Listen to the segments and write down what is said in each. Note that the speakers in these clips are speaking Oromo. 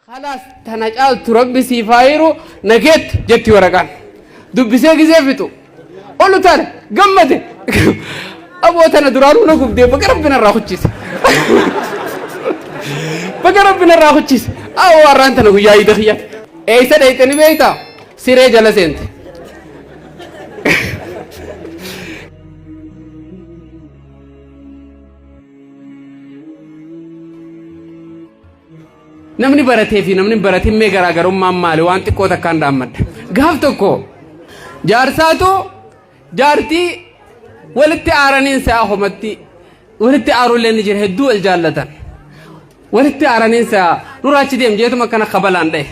Khalaas tana caaltu Rabbi siif haa hiru nageetti jetti waraqaan. Dubbisee gizee fixu ol utaale gammade. Aboo tana duraanuu na gubdee baga Rabbi narraa kuchise. Baga Rabbi narraa kuchise. Aboo har'aan tana guyyaa iida kiyyaati. Eessa dhayxe ni beektaa? Siree jala seente. Namni baratee fi namni hin baratin mee garaagarummaan maali? Waan xiqqoo takkaan dhaammadha. Gaaf tokko jaarsaatu jaartii walitti aaraniin sa'a homatti walitti aarullee ni jira hedduu wal jaallatan. Walitti aaraniin sa'a nurraa achi deem jeetuma akkana kabalaan dha'e.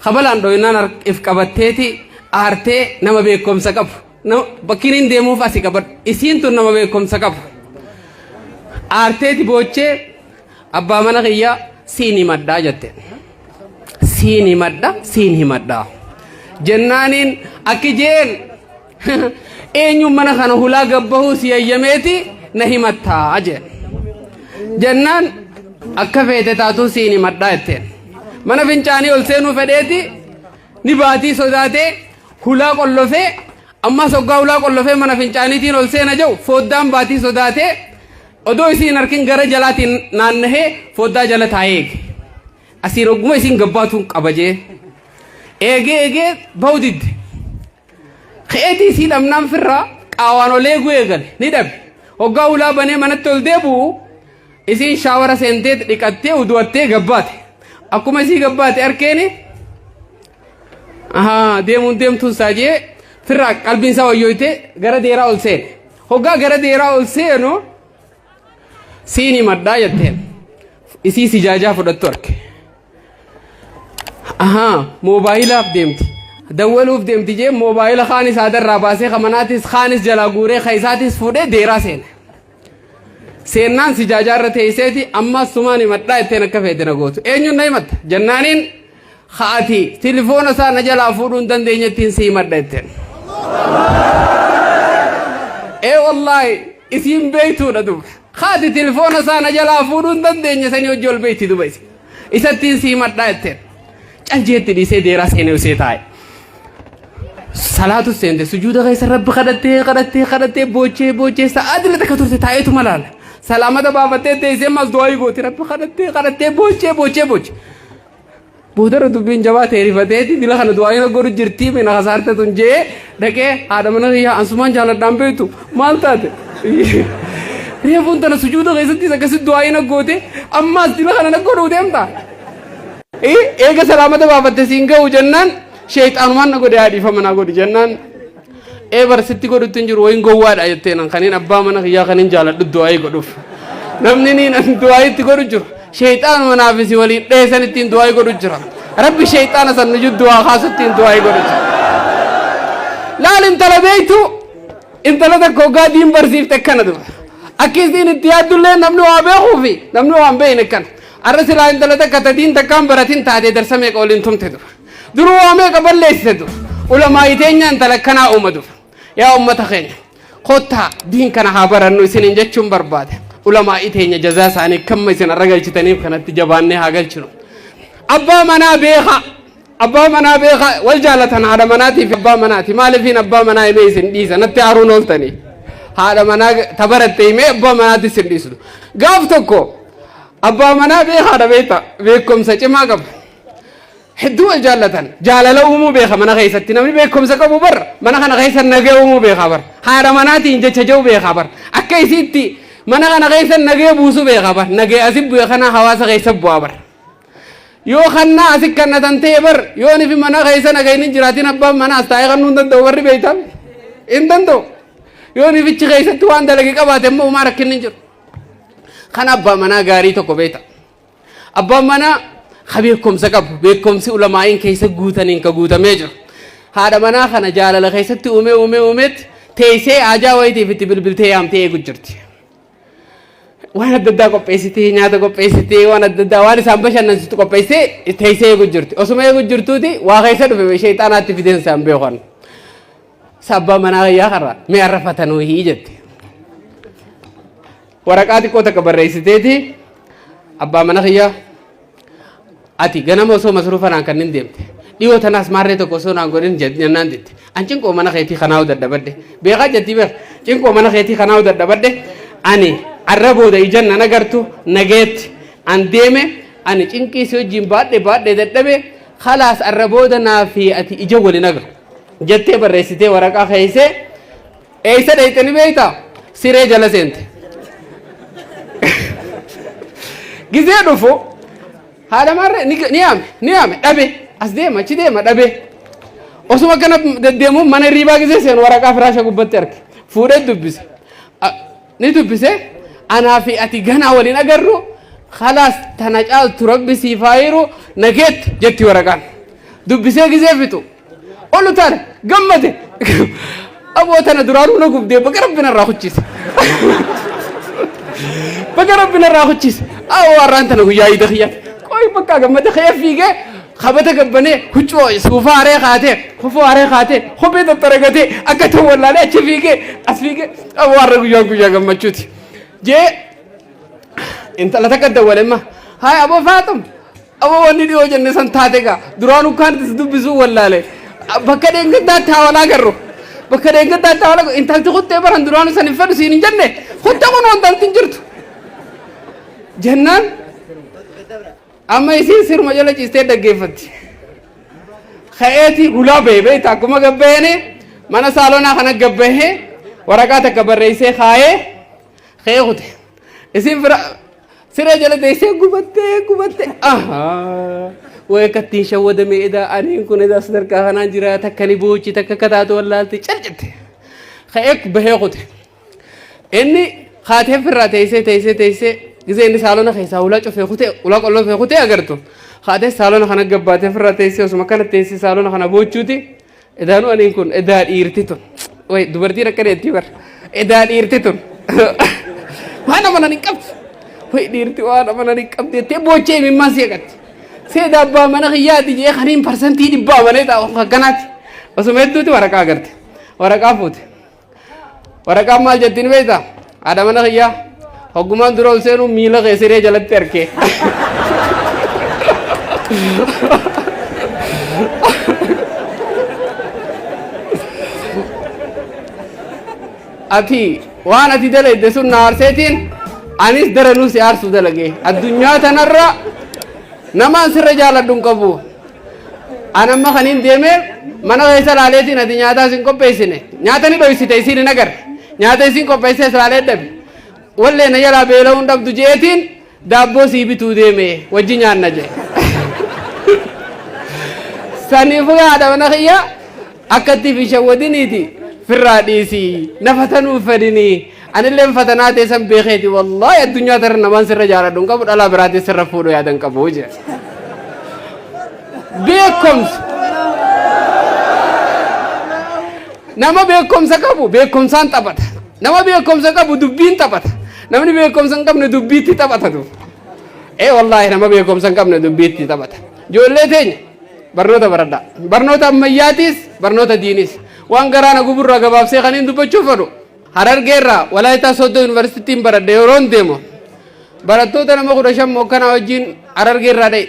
Kabalaan dho'innaan if qabatteeti aartee nama beekumsa qabu. Bakkiin hin deemuuf asii qabadhu. Isiin tun nama beekumsa qabu. Aarteeti boochee Abbaa mana kiyya siin himadhaa jette. Siin himadha, siin himadha. Jennaaniin akki jeen eenyuun mana kana hulaa gabbahuu si hayyameeti na himattaa jeen. Jennaan akka feete taatuu siin himadhaa jetteen. Mana fincaanii ol seenuu fedheeti ni baatii sodaatee hulaa qollofee ammas hoggaa hulaa qollofee mana fincaaniitiin ol seena jedhu foddaan baatii sodaatee Odoo isii hin arkin gara jalaatiin naannahee foddaa jala taa'ee eege. Asiin hogguma isiin gabbaatuun qaba jee. Eegee eegee bahu didde. Ka'eetii isii dhabnaan firraa qaawaan ol eeguu eegale ni dhabe. Hoggaa hulaa banee manatti ol deebi'u isiin shaawara seentee dhiqattee udu'attee gabbaate. Akkuma isii gabbaate arkeeni ahaa deemuun deemtuun isaa jee firraa qalbiin isaa wayyooytee gara deeraa ol seene. Hoggaa gara deeraa ol seenu siin himadhaa jetteen. Isii sijaajaa fudhattu arge. Ahaa moobaayilaaf deemti. Dawwaluuf deemti jee moobaayila kaanis haadarraa baasee kamanaatis kaanis jalaa guuree ka isaatis fuudhee deeraa seene. Seennaan sijaajaa irra teesseeti ammas sumaan himadhaa jetteen akka feete na gootu. Eenyuun na himatta? Jennaaniin Haati tilifoona isaa na jalaa fuudhuu hin dandeenyettiin si himadha jetteen. Ee wallaahi isiin beektuudha duba. Haati tilifoona isaa na jalaa fuudhuu hin dandeenye sanii hojii ol beekti duba isin. Isattiin si himadhaa jetteen. Caljeetti dhiisee deeraa seenee usee taa'e. Salaatu seente sujuuda keessa rabbi kadhattee kadhattee kadhattee boochee boochee sa'aatii takka turte taa'eetuma laala. Salaamata baafattee teessee ammas du'aa gooti rabbi kadhattee kadhattee boochee boochee boochee. Boodarra dubbiin jabaa ta'e rifateeti dila kana du'aa godhu jirtii mina kasaarte tun jee dhaqee haadha mana kiyyaa ansumaan jaaladhaan beektu maal taate. Reefuun tana sujuuda keessattis akkasitti du'aa na goote ammaas dila kana na godhuu deemta. Eega salaamata baafatte siin ga'u jennaan sheexaanumaan na godhe haadhiifama naa godhi jennaan. Ee bar sitti godhutti hin jiru wayin gowwaadha jetteen an kaniin abbaa mana kiyyaa kaniin jaaladhu du'aayii godhuuf. Namni niin an du'aayii itti godhu jiru. Sheexaanuma naaf isi waliin dheessan ittiin du'aayii godhu jira. Rabbi sheexaana san nu jidduu haa kaasu ittiin du'aayii godhu jira. Laal intala beektu intala takka hoggaa diin barsiifte akkana duba. Akki isiin itti yaaddullee namni waa beekuufi namni waa hin beekne akkana. Arra silaa intala takka ta diin takkaan baratin taate darsa meeqa waliin tumte duba. Duruu waa meeqa balleessite dur. Ulamaa'ii teenya intala akkanaa uuma dur. Yaa ummata keenya kottaa diin kana haa barannu isiniin jechuun barbaade. Ulamaa'ii teenya jazaa isaanii kamma isin har'a galchitaniif kanatti jabaannee haa galchinu. Abbaa manaa beekaa. Abbaa manaa beekaa wal jaalatan haadha manaatii fi abbaa manaati. Maaliifiin abbaa manaa himee isin dhiisa natti aaruun ooltanii. Haadha manaa tabaratte himee abbaa manaatti isin dhiisu. Gaaf tokko abbaa manaa beekaadha beekta beekumsa cimaa qaba. Hedduu wal jaallatan. Jaalala uumuu beeka mana keessatti. Namni beekumsa qabu bar mana kana keessa nagee uumuu beeka bar. Haadha manaatiin jecha jedhu beeka bar. Akka isiitti mana kana keessa nagee buusuu beeka bar. Nagee asi bu'e kana hawaasa keessa bu'aa bar. Yoo kannaa asi kannatan ta'e bar yoo nifi mana keessa nageen hin jiraatin abbaan manaas taa'ee kannuu hin danda'u warri beektan hin danda'u. Yoo nifichi keessatti waan dalage qabaate immoo homaa rakkinni hin jiru. Kan abbaa manaa gaarii tokko beekta. Abbaan manaa ka beekumsa qabu, beekumsi ulamaa'iin keessa guutaniin ka guutamee jiru. Haadha manaa kana jaalala keessatti uumee uumee uumeetti teessee haajaa wayiitiif itti bilbiltee yaamtee eegu jirti. Waan adda addaa qopheessitee, nyaata qopheessitee, waan adda addaa waan isaan bashannansiistu qopheessitee teessee eegu jirti. Osuma eegu jirtuuti waa keessa dhufe sheexaanaatti fideen isaan beekan. Isa abbaa manaa kiyyaa karra mee arrafatanuu hii jette. Waraqaa xiqqoo takka barreessiteeti abbaa mana kiyya Ati ganama osoo masruufa naan kannin deemte. Dhiyoo tanaas maarree tokko osoo naan godhin jennaan didde. An cinqoo mana keetii kanaa'u dadhabadhe. Beekaa jettii beek. Cinqoo mana keetii kanaa'u dadhabadhe. Ani arra booda ijan nan agartu nageetti. An deeme ani cinqii si wajjin baadhe baadhe dadhabe khalaas arra booda naa fi ati ija walin agartu. Jettee barreessitee waraqaa keessee eessa dhayxe ni beektaa? Siree jala seente. Gizee dhufu haadha maarree ni yaame ni yaame dhabe as deema achi deema dhabe. Osuma akkana deddeemuun mana hirriibaa gizee seenu waraqaa firaasha gubbatti arge. Fuudhee dubbise. Ni dubbise anaa fi ati ganaa waliin agarru khalaas tana caaltu rabbi siif haa hiru nageetti jetti waraqaan. Dubbisee gizee fixu ol utaale gammade aboo tana duraanuu na gubdee baga rabbi narraa kuchise. Baga rabbi narraa kuchise. Awoo har'aan tana guyyaa iida kiyyaati. Qoy bakka gammade ka'ee fiigee kabata gabbanee huccuu suufaa haree kaatee kofoo haree kaatee kophee xaxxaragatee akka ta'u wallaalee achi fiigee as fiigee aboo har'a guyyaan guyyaa gammachuuti. Jee intala takka dawwalemma haay aboo faaxum aboo wanni dhiyoo jenne san taate gaa duraan ukkaan itti dubbisuu wallaale bakka dheengaddaatti haa walaa garru bakka dheengaddaatti haa walaa garru intalti kuttee baran duraanu san hin fedhu siin hin jenne kuttee kun intalti hin jirtu jennaan Amma isiin siruma jala ciistee dhaggeeffatti. Ka'eeti hulaa bahe beekta akkuma gabbaheeni mana saalonaa kana gabbahee waraqaa takka barreessee kaayee ka'ee kute. Isiin fira siree jala teessee gubattee gubattee ahaa way akka ittiin shawwadame edaa aniin kun edaa sadarkaa kanaan jira takka ni boochi takka akka taatu wallaalti cal jette. Ka'ee bahee kute. Inni haatee firraa teessee teessee teessee gisee inni saalona keessaa ulaa cufee kutee ulaa qollofee kutee agartu. Haatee saalona kana gabbaatee firraa teessee osuma kana teessee saalona kana boochuuti. Edaanuu aniin kun edaa dhiirti tun. Way dubartiin akkana jettii bar. Edaa dhiirti tun. Waan amanan hin qabdu. Way dhiirti waan amanan hin qabdu jettee boochee imimmaan si eegatti. Seeda abbaa mana kiyyaati jee kaniin 100% amanee taa'u akkanaati. Osuma hedduuti waraqaa agarte. Waraqaa fuute. Waraqaan maal jettiin beektaa? Haadha mana kiyyaa hoggumaan dura ol seenuu miila kee siree jalatti arke. Ati waan ati dalayde sun na aarseetiin anis daranuu si aarsuu dalage. Addunyaa tanarra namaan sirra jaaladhu hin qabu. An amma kaniin deemee mana keessa laaleetiin ati nyaataa isin qopheessine. Nyaata ni dhoysite isiin hin agarre. Nyaata isin qopheessee laalee dhabe. Wallee na jalaa beela'uun dhabdu jeetiin daabboo sii bituu deeme wajji nyaanna jee. Saniifuu haadha mana kiyya akka itti fi shawwadiniiti firraa dhiisii na fatanuu fedhinii anilleen fatanaa ta'e san beekeeti wallaahi addunyaa tarra namaan sirra jaaladhu hin qabu dhalaa biraatiin sirra fuudhu yaadan qabu jee. Beekumsa. Nama beekumsa qabu beekumsaan taphata. Nama beekumsa qabu dubbiin taphata. Namni beekumsa hin qabne dubbiitti taphata du. Ee wallaahi nama beekumsa hin qabne dubbiitti taphata. Ijoollee teenya barnoota baradhaa. Barnoota ammayyaatis barnoota diinis. Waan garaa na guburraa gabaabsee kan hin dubbachuu fedhu. Harargeerraa Walaayitaa Sooddoo Yuunivarsiitiin baradhe yeroon deemu barattoota nama 15 mookkanaa wajjin Harargeerraa dha'e.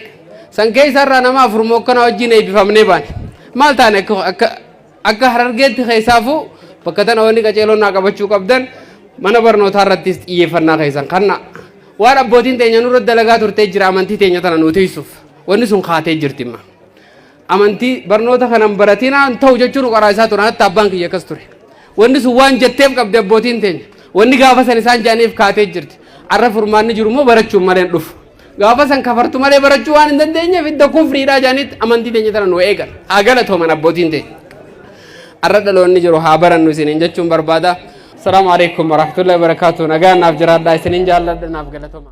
San keessarraa nama afur mookkanaa wajjin eebbifamnee baane. Maal taane akka akka Harargeetti keessaafuu bakka tana wanni qaceeloo naa qabachuu qabdan mana barnootaa irrattis xiyyeeffannaa keessan kanna. Waan abbootiin teenya nurra dalagaa turtee jira amantii teenya tana nu tiisuuf. Wanni sun kaatee jirti imma. Amantii barnoota kanan baratinaan ta'u jechuun qaraa isaa turan hatta abbaan kiyya akkas ture. Wanni sun waan jetteef qabdi abbootiin teenya. Wanni gaafa san isaan jedhaniif kaatee jirti. Arra furmaanni jiru immoo barachuun malee hin dhufu. Gaafa san kafartu malee barachuu waan hin dandeenyeef idda kufriidhaa jedhanitti amantii teenya tana nu eegan. Haa galatooman abbootiin teenya. Arra dhaloonni jiru haa barannu isiniin jechuun barbaada. Asalaamu alaikum warahmatullahi wabarakatuh. Nagaan naaf jiraadhaa isiniin jaalladha naaf galatooma.